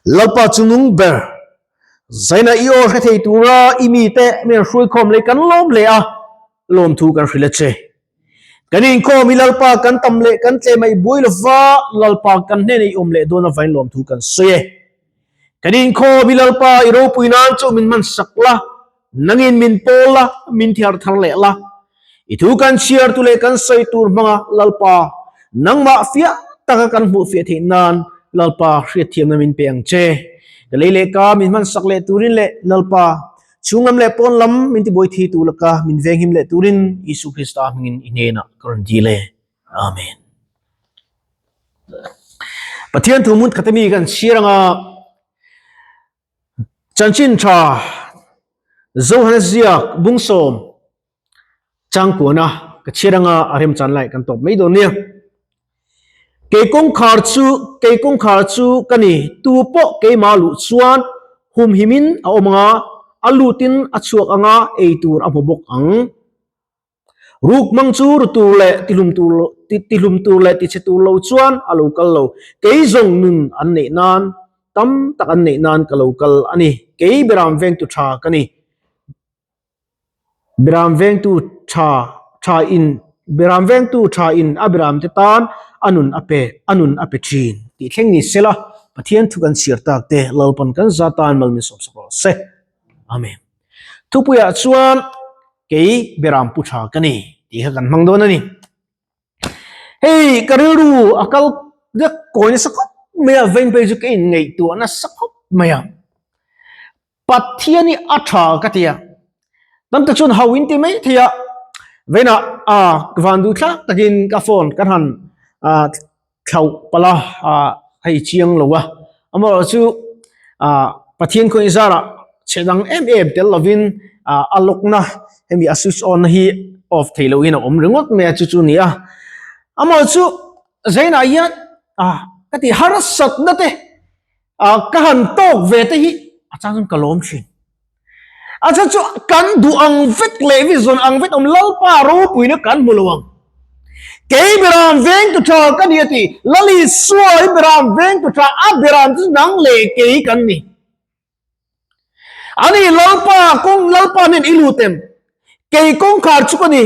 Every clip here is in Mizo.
Lalpa chungnung ber, Zaina i aw hre thei tura i mite min hruaikhawm leh kan lawm hle a, lawmthu kan hrilh a che. Kan inkhawm hi Lalpa kan tam leh kan tlem a i buai lova, Lalpa kan hnenah i awm leh dawn avain lawmthu kan sawi e. Kan inkhawm hi Lalpa i ropui nan chu min hman sak la, nangin min pawl la, min thiar thar leh la. I thu kan chhiar tu leh kan sawi tur hmanga Lalpa nangmah fiah taka kan hmuh fiah theih nan Lalpa hriatthiamna min pe ang che. Ka lei leh ka min hman sak leh turin leh Lalpa chhung lam leh pawn lam min tibuai thi tu laka min venghim leh turin Isu Krista hmingin i hnenah ka rawn dil e. Amen. Pathian thu hmun khat ami kan chhiar anga Chanchin tha Johana ziak bungsawm changkuana ka chhiar anga a remchan lai kan tawp mai dawn nia. Kei kawngkhar chu kei kawngkhar chu ka ni tu pawh keimah luh chuan humhimin a awm anga a lutin a chhuak anga ei tur a hmu bawk ang. Ruk hmang chu ru tur leh tihlum tur tihlum tur leh tichhe tur lo chuan a lo kal lo. Kei zawng nun an neih nan, tam tak an neih nan ka lo kal a ni. Kei Beram vengtu tha ka ni. Beram vengtu tha tha in Beram vengtu tha in a beram te tan a nun a pe a nun a pe thin tih thleng ni sela Pathian thu kan chhiar tak te Lalpan kan za tan mal min sawm sak rawh se. Amen. Thupuiah chuan kei beram pu tha ka ni tih kha kan hmang dawn a ni. Hei ka rilru a kal vek kawi nasa khawp mai a, veng phei chu ka inngaihtuah nasa khawp mai a. Pathian hi a tha ka ti a, tam tak chuan ho in ti mai thei a, vawiinah van duh thlak takin ka phone ka han thlauh palh a ah hei chiang lo a amaherawh chu ah Pathian khaw inzarah chhe dang em em tel lovin ah a lock na hemi a switch on na hi off theih loh in a awm ringawt mai a chu chu a ni a amaherawh chu zainah hian ah ka tih harsat na te ah ka han tawk ve te hi a chang chuan ka lawm thin. A chhan chu kan duh ang vek leh mi zawn ang vek awm Lalpa ropuina kan hmu lo ang. Kei Beram veng tu tha ka ni a ti. Lal Isua hi Beram veng tu tha, a Beram chu nang leh kei kan ni. Ani Lalpa kawng Lalpa hnen i lut em? Kei kawngkhar chu ka ni.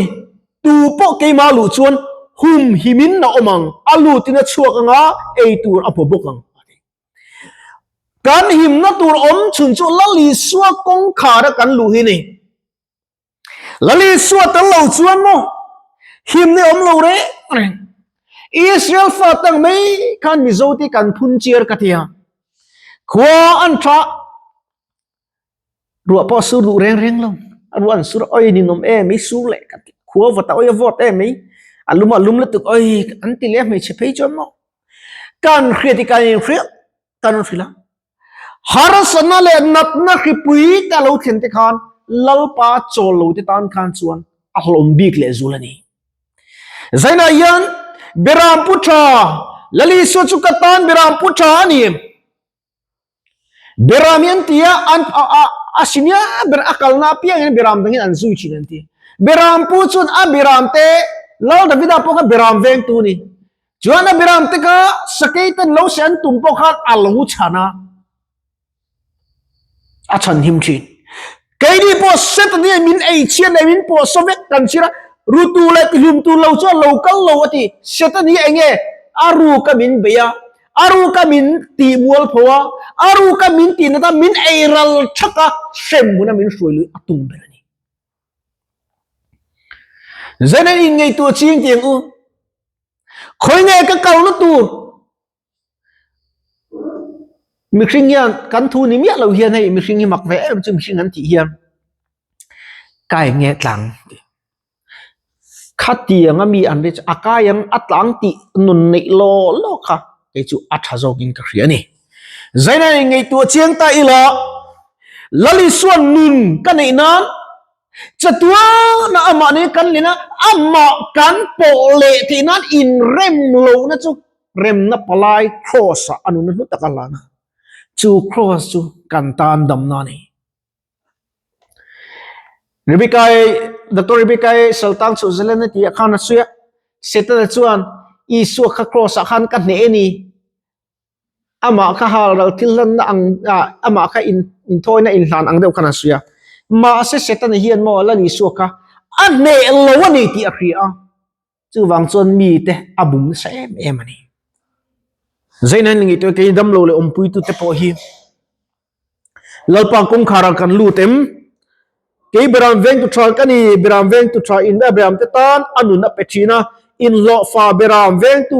Tu pawh keimah luh chuan hum himin a awm ang, a lutin a chhuak anga ei tur a hmu bawk ang. Kan himna tur awm chhun chu Lal Isua kawngkhar a kan luh hi ni. Lal Isua tel lo chuan maw himna awm lo reng reng. Israel fa tang mai khan Mizo te kan phun chiar ka ti a. Khua an tha ruah pawh a sur duh reng reng lo. A ruah an sur oi ninawm em i sur leh ka ti. Khua vawt a oi a vawt em mai. A lum a lum lutuk oi an ti leh a hmeichhe phei chuan maw. Kan hriat hi kan inhrilh kan hrilh a. Harsatna leh natna hripui te a lo thlen te khan Lalpa chawl lo te tan khan chuan a hlawm bik leh zul a ni. Zainah hian Beram pu tha Lal Isua chu ka tan Beram pu tha a ni. Beram hi an ti a, an a a a sinia ber a kalna apiangin Beram dangin an zui thin an ti. Beram pu chuan a Beram te Lal Davida pawh kha Beram vengtu a ni. Chuan a Beram te kha sakei ten lo se an tum pawh khan a lo chhan a, a chhan him thin. Keini pawh Satan hian min ei chhiat leh min pawh saw vek kan chhir a, rutu leh tihlum tur lo chuan lo kal lo a ti. Satan hi eng nge? A ruka min bei a, a ruka min tih mual pho a, a ruka min tih nat a, min ei ral thak a, hrem hmuna min hruai lui a tum ber a ni. Zanin inngeihtuah ching tih ang u. Khawi nge ka kalna tur? Mihring hian kan thu ni miah lo hian hei mihring hi mak ve em chu mihring an tih hian kai nge tlang tih khatiang a mi an ri chu a kai ang a tlang tih nun neih law law kha kei chu a tha zawkin ka hria a ni. Zaina in ngaihtuah chiang ta ila Lal Isuan nun ka neih nan Chatuana amah nen kan lin a, amah kan pawh leh theih nan inrem lohna chu remna palai cross-ah a nuna hlu tak a hlan a. Chu cross chu kan tan damna a ni. Rebecca-i, Doctor Rebecca-i Saltang chhuh zalen a tih ah khan a sawi a, Setana chuan Isua kha cross-ah khan ka hneh a ni. Amah kha halral thil hlanna ang amah kha inthawina inhlan ang deuh khan an sawi a. Mahse Setana hian maw Lal Isua kha a hneh lo a ni tih a hria a. Chuvang chuan mite a bum nasa em em a ni. Zaina ni ngei tuai kei damlo leh awmpuitute pawh hi Lalpa kawngkhar ah kan lut em? Kei Beram vengtu tha ka ni, Beram vengtu tha in a Beram te tan a nun a pe thin a, inhlawhfa Beram vengtu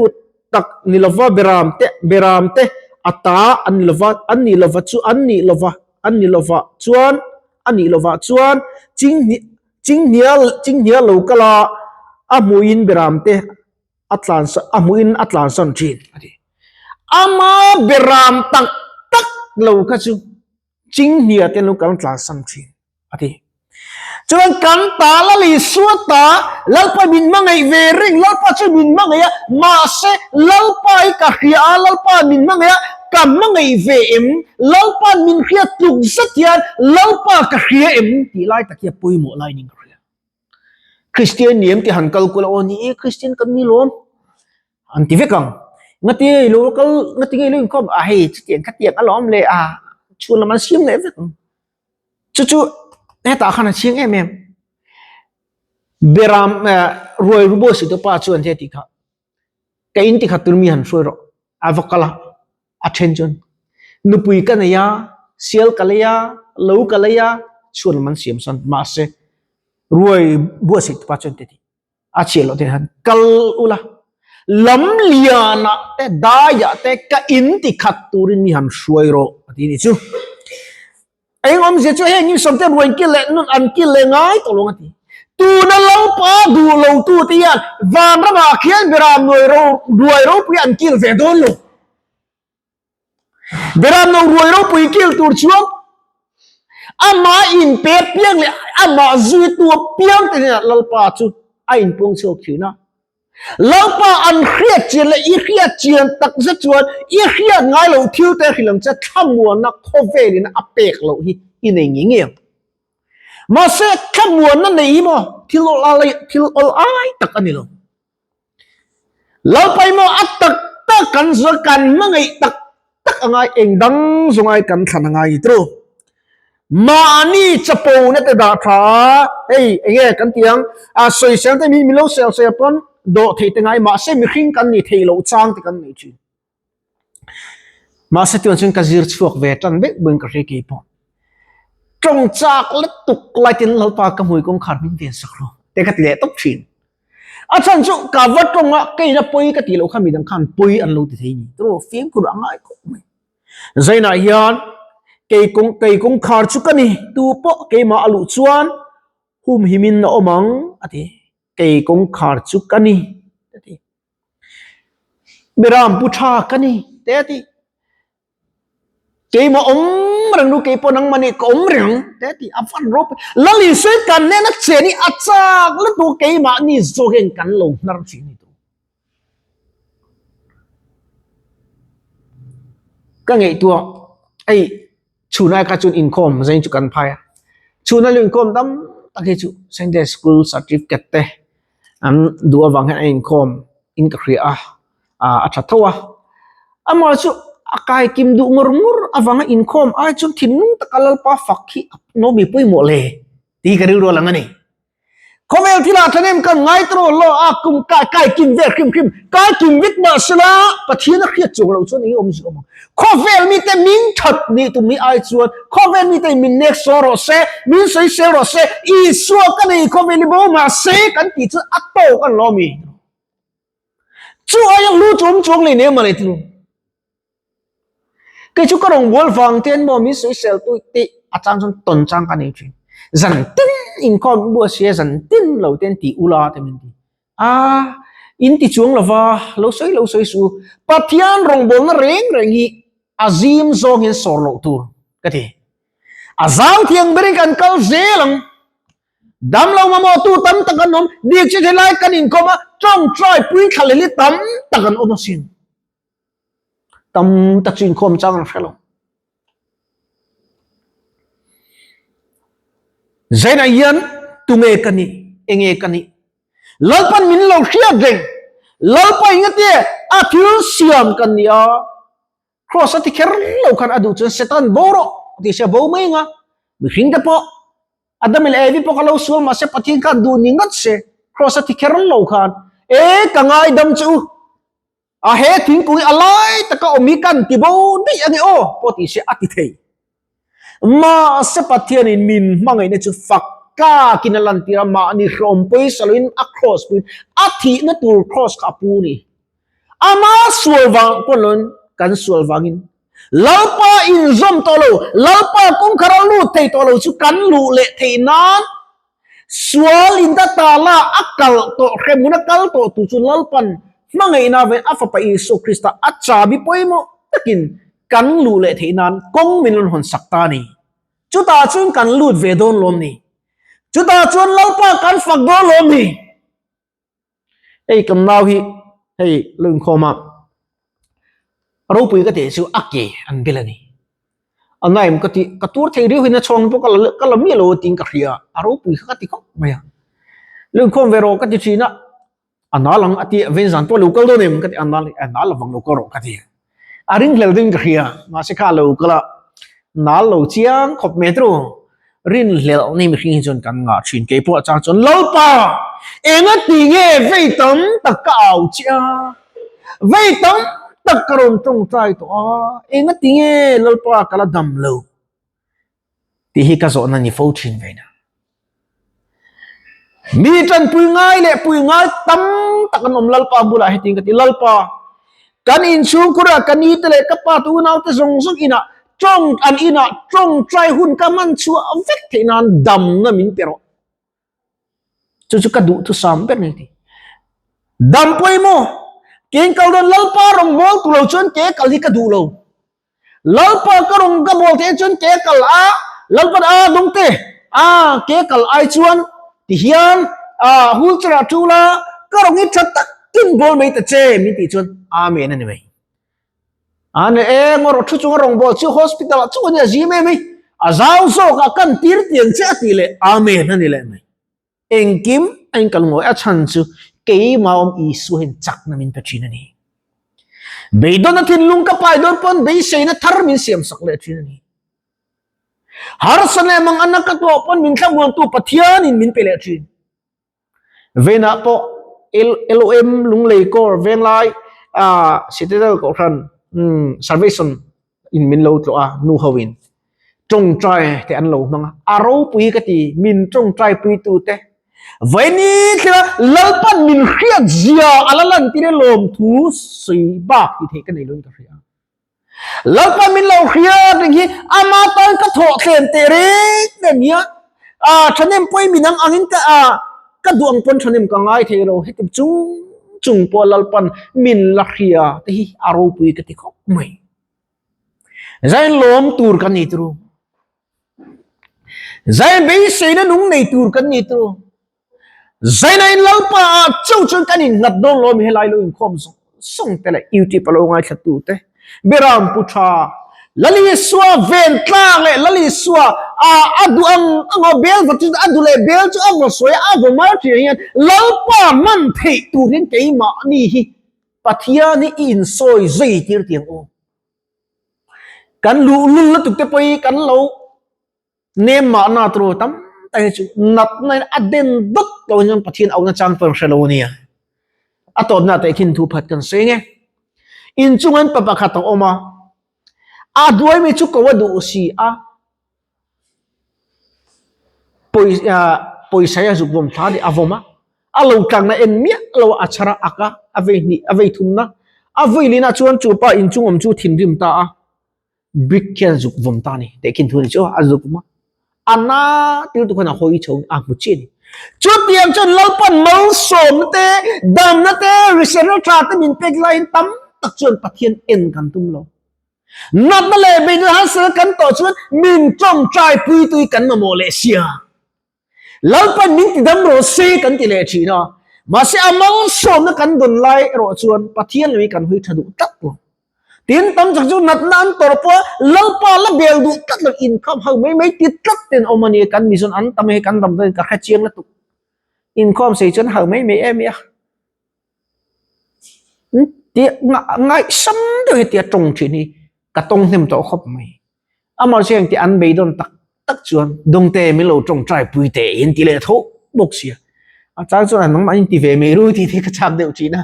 tak ni lova Beram te Beram te a ta an ni lova an nih lova chu an nih lova an nih lova chuan a nih lova chuan ching chinghnial chinghnial lo kal a a hmuhin Beram te a tlan a hmuhin a tlansan thin a ti. Ama beram tak tak lo kha chu chinghnia te lo kan tlansan thin a ti. Chuan kan ta Lal Isua ta Lalpa min hmangaih ve reng Lalpa chu min hmangaih a mahse Lalpa hi ka hria a Lalpa min hmangaih a ka hmangaih ve em Lalpa min hriat tluk zet hian Lalpa ka hria em tih lai tak hi a pawimawh lai niin ka hria. Kristian ni em tih han kal kual a aw ni e Kristian kan ni lawm an ti vek ang ngati nge ilo kal ngati nge ilo inkhawm a hei chutiang khatiang a lawm leh a chhun lam an siam leh vek ang chu chu hetah khan a chiang em em beram ruai rubo si te pa chuan heti tih kha ka in ti khat tur mi han hruai rawh a va kal a a then chuan nupui ka nei a sial ka lei a lo ka lei a chhuan lam an siam sawn mahse ruai buatsaih tu pa chuan ti a chhiah loh te hian kal ula lam lianah te daiah te ka in ti khat turin mi han hruai rawh a ti ni chu. Eng awmzia chu heng in sawmte ruain kil leh nun an kil leh ngai tawh lo ang a ti. Tuna Lalpa duh lo tute hian vanramah khian Beram nuai ro ruai ropui an kil ve dawn lo. Beram no ruai ropui kil tur chuan amah inpe piang leh amah zuitu piang te hnenah Lalpa chu a inpuang chhuak thin a. Lalpa an hriat chian leh i hriat chian tak zet chuan i hriat ngai loh thil te hrilh ang che thlamuanna khawvelin a pek loh hi i nei ngei ngei ang. Mahse thlamuanna nei hi maw thil awl ai thil awl ai tak a ni lo. Lalpa hi maw a tak tak kan zuar kan hmangaih tak tak a ngai eng dang zawng ai kan thlan a ngai ni tru. Mahni chapo na te dah tha a, hei enge kan ti ang, a sawisel te min lo sel sel pawn dawh theih te ngai mahse mihring kan ni thei loh chang te kan nei thin. Mahse tuan chuan ka zir chhuak ve tan vek buin ka hre kei pawh. Tawng chak lutuk lai tin Lalpa ka hmui kawngkhar min ven sak rawh te ka ti leh tawp thin. A chhan chu ka va tawng a, keina pawi ka tih loh kha midang khan pawi an lo ti thei ni. Tawh fimkhur a ngai khawp mai. Zainah hian kei kawng kei kawngkhar chu ka ni, tu pawh keimah a luh chuan humhimin a awm ang a ti. Kei kawngkhar chu ka ni a ti. Beram pu tha ka ni te a ti. Keimah awm reng ru keipawh nangmah nih ka awm reng te a ti. A van rawp Lal Isua kan hnena chen hi a chak lutuk keimah ni zawk hian kan lo hnar thin ni tur. Ka ngaihtuah hei chhunai kha chuan inkhawm zeng chu kan phai a chhuna lu inkhawm tam tak hi chu Sunday school certificate te an duh avang hian a inkhawm in ka hria a ah a tha tho a amah chu a kai kim duh ngawr ngawr avanga inkhawm ai chuan thinlung taka Lalpa fak hi a nawmi pawimawh le tih hi ka rilru a lang a ni. Khawvel thilah thahnem kan ngai tawh lo a, kum kai kai kim vel hrim hrim, kai kim vek mah sela Pathian a hriat chuang loh chuan eng awmzia awm ang. Khawvel mite min that nih tum hi ai chuan khawvel mite min nek saw rawh se, min sawi sel rawh se, Isua ka nei khawvel hi bo mah se kan tih chuan a tawk an lo mi. Chu aia lu chu awm chuang leh nem mah leh ti lo. Kei chu ka rawngbâwl vang te an maw min sawisel tu tih a chang chuan tawn chang ka nei thin. Zan tin inkhawm in buat sia zan tin lo te an ti ula te min ti. A in ti chuang lova lo sawi lo sawi suh u. Pathian rawngbâwlna reng reng hi a zim zawng hian sawr loh tur ka ti. A zau thiang berin kan kal zel ang. Damlo mamawhtu tam tak an awm. Dik chu helai kan inkhawm a tawngtai puithla leh hi tam tak an awm asin. Tam tak chu inkhawm chang an hre lo. Zainah hian tunge ka nih, enge ka nih? Lalpan min lo hriat reng. Lalpa engati a thil siam kan ni a. Cross a ti kher lo khan a duh chuan Satan bo rawh tih se a bo mai anga, mihring te pawh Adam leh Evi pawh kha lo sual mahse Pathian khan duh ni ngat se Cross a ti kher lo khan e ka ngaidam che u a he thingkung hi a lai taka awm hi kan ti bo daih a ni aw pawh tih se a ti thei. Mahse Pathianin min hmangaihna chu fak tlakin a lantir a, mahni hrawm pawisa loin a cross puiin a thihna tur cross kha a pu ni. Ama sual vang pawn loin kan sual vangin Lalpa inzawm tawh lo, Lalpa kawngkhar a lut thei tawh lo chu kan luh leh theih nan sual in ta tala a kal tawh hremhmun a kal tawh tu chu Lalpan hmangaihna avangin a fapa Isua Krista a chabi pawimawh takin kan luh leh theih nan kawng min rawn hawn sak ta a ni. Chutah chuan kan lut ve dawn lawm ni. Chutah chuan Lalpa kan fak dawn lawm ni. Hei kan nau hi hei lo inkhawm a, ropui ka tih chu a ke an bel a ni. A naim ka ti ka tur thei riau hian a chhawng pawh ka la ka la miah lo tiin ka hria a, a ropui kha ka ti khawp mai a. Lo inkhawm ve rawh ka ti thin a, a nal ang a ti a, veng zan pawh lo kal dawn em ka ti a, a nal a nal avang lo kal rawh ka ti a. A ringhlel deuhin ka hria, mahse kha a lo kal a, nal lo chiang khawp mai tawh. Rinhlelh nei mihring hi chuan kan ngah thin. Kei pawh chang chuan Lalpa, enga ti nge vei tam tak ka au che a, vei tam tak ka rawn tawngtai tawh a, enga ti nge Lalpa ka la dam lo tih hi ka zawhna ni fo thin ve na. Mi tanpui ngai leh pui ngai tam tak an awm Lalpa bulah hetiang ka ti, Lalpa, kan inchhungkhur ah ka ni te leh ka pa te unau te zawng zawng inah tawng an inah tawngtai hun ka hman chhuah vek theih nan damna min pe rawh. Chu chu ka duh thusam ber ni ti. Dam pawimawh, keng kal dawn Lalpa rawngbâwl tu lo chuan ke kal hi ka duh lo. Lalpa ka rawn ka bawl theih chuan ke kal a, Lalpan a dawngte a ke kal ai chuan ti hian a wheelchair ah tul a, ka rawn i tha takin bawl mai ta che min tih chuan Amen a ni mai. A ne e ngaw rawh thu chunga rawn bawl chu hospital ah chu a nia zim em i, a zau zawk ah kan tir tiang che a tih leh Amen a ni leh mai. Engkim a in kal ngawi a chhan chu keimah awm Isua hian chakna min pe thin a ni. Beidawn a thinlung ka pai dawn pawn beiseina thar min siam sak leh thin a ni. Harsa leh mang anna ka tuah pawn min thlamuantu Pathianin min pe leh thin. Venah pawh LOM Lunglei Corps Venglai Citadel Kohhran Salvation in min lo tlawh a, nu ho in tawngtai te an lo hmang a, a ropui ka ti, min tawngtai pui tu te vaini thila Lalpan min hriat zia a la lan tir e lawmthu sawi bak tih theih ka nei lo in ka hria. Lalpan min lo hriat reng hi ama tan ka thawh thlem teh reng reng hian a thahnem pawhin min ang angin ka a ka duh ang pawn thahnem ka ngai thei lo heti chung chung pawh Lalpan min la hria te hi a ropui ka ti khawp mai. Zain lawm tur kan ni turu. Zain beiseina nung nei tur kan ni turu. Zaina in Lalpa ah chauh chuan kan innghat dawn lo ami helai lo inkhawm zawng zawng te leh YouTube a lo ngaithla tu te Beram Pu Tha Lal Isua ven tlang leh Lal Isua a a duh ang ang a bel va chu a duh leh bel chu a vaw sawi a a vaw mar thin hian Lalpa hman theih tur hian keimahni hi Pathian hi i insawi zui tir tiang u. Kan luhlul lutuk te pawh hi kan lo Nem mahna turu tam tak hi chu natna in a den dawt lo hian Pathian auhna chang pawh hre lo ania. A tawpna teh khin thu phat kan sawi nge. Inchung an pa pakhat a awm a, a duai mi chu ko a duh si a, pawisa hi a zuk vawm thla a ni, a vawm a, a lo tlangna en miah lo a chhar a ak a, a vei hnih a vei thumna, a vui lina chuan chu pa inchung awm chu thinrim ta a. Brick khian zuk vawm ta ni teh khin thu ni chu a zuk vawm a a na tir tu khan a hawi chho a hmu chi ni chutiang chuan Lalpan malsawmna te damna te hriselna tha te min pek laiin tam tak chuan Pathian en kan tum lo natna leh beidawng harsatna kan tawh chuan min tawngtai pui tui kan mamawh leh sia. Lalpan min ti dam rawh se kan ti leh thin a, mahse a malsawmna kan dawn lai erawh chuan Pathian leh kan hawi tha duh tlat lo. Tin, tam chak chu natna an tawrh pawh Lalpa la bel duh tlat lo, inkhawm ho mai mai ti tlat ten awm a ni, kan mizawn an tam hei kan dam dawn ka hre chiang lutuk. Inkhawm sei chuan ho mai mai em i a. Tia ngaihsam deuh hi tia tawng thin hi. Ka tawng hnem tawh khawp mai. Amah chu engti an beidawn tak tak chuan dawngte min lo tawngtai pui teh in ti leh tho bawk sia. A chang chuan nangmah in ti ve mai ru tih te ka chak deuh thin a.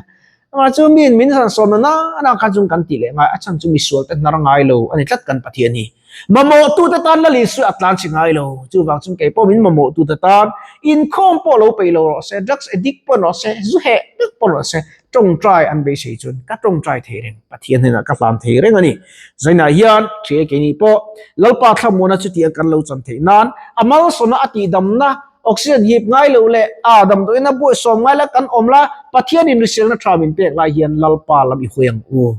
Amah chu miin min han sawm na nana kha chung kan ti leh ngai a chhan chu misual te hnar ngai lo a ni tlat kan Pathian hi. Mamawhtute tan la Isua a tlan chi ngai lo. Chuvang chuan kei pawh min mamawhtute tan inkhawm pawh lo peih lo rawh se, drugs addict pawh rawh se, zu heh vek pawh rawh se, tawngtai an beisei chuan ka tawngtai thei reng, Pathian hnenah ka hlan thei reng a ni. Zainah hian ṭhiai keini pawh Lalpa thlamuana chuti a kan lo chan theih nan a malsawna a tihdamna oxygen hip ngai lo leh a damdawiin a buaihsawm ngai la kan awm la, Pathianin hriselna ṭha min pek lai hian Lalpa lam i hawi ang u.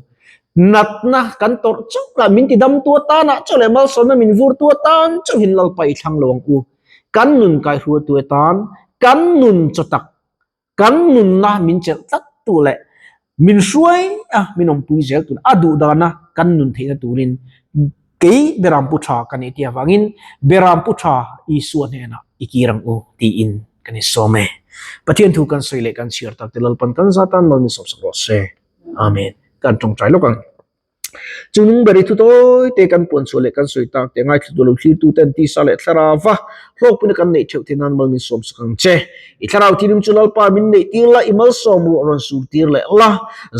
Natna kan tawrh chauh lah min tidamtu atanah chauh leh malsawmna min vurtu atan chauhin Lalpa i thlang lo ang u. Kan nun kaihruaitu atan, kan nun chaw tak, kan nunna min chelh tlattu leh min hruai a min awmpui zel tur a duh dana kan nun theihna turin kei Berampu tha ka nih tih avangin Berampu tha Isua hnenah i kir ang u tiin kan insawm e. Pathian thu kan sawi leh kan chhiar tak te Lalpan kan zatan mal min sawmsak rawh se. Amen. Kan tawngtai lawk ang. Chungnung ber i thu tawi te kan puan chhuah leh kan sawi tak te ngaithla tu lo thlir tu ten tisa leh thlarau va hlawkpui na kan neih theuh theih nan mal min sawm sak ang che. I thlarau thilim chu Lalpa min neih tir la, i malsawm ruah rawn sur tir leh la.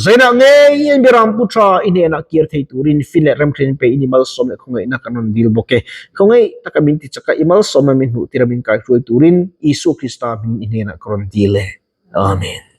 Zainah ngei in Biaram Pu Tha i hnenah kir thei turin fin leh remhlen pe in i malsawm leh khawngaihna kan rawn dil bawk e. Khawngaih taka min ti chak a, i malsawmna min hmuh tir a min kaihruai turin Isua Krista hming i hnenah ka rawn dil e. Amen.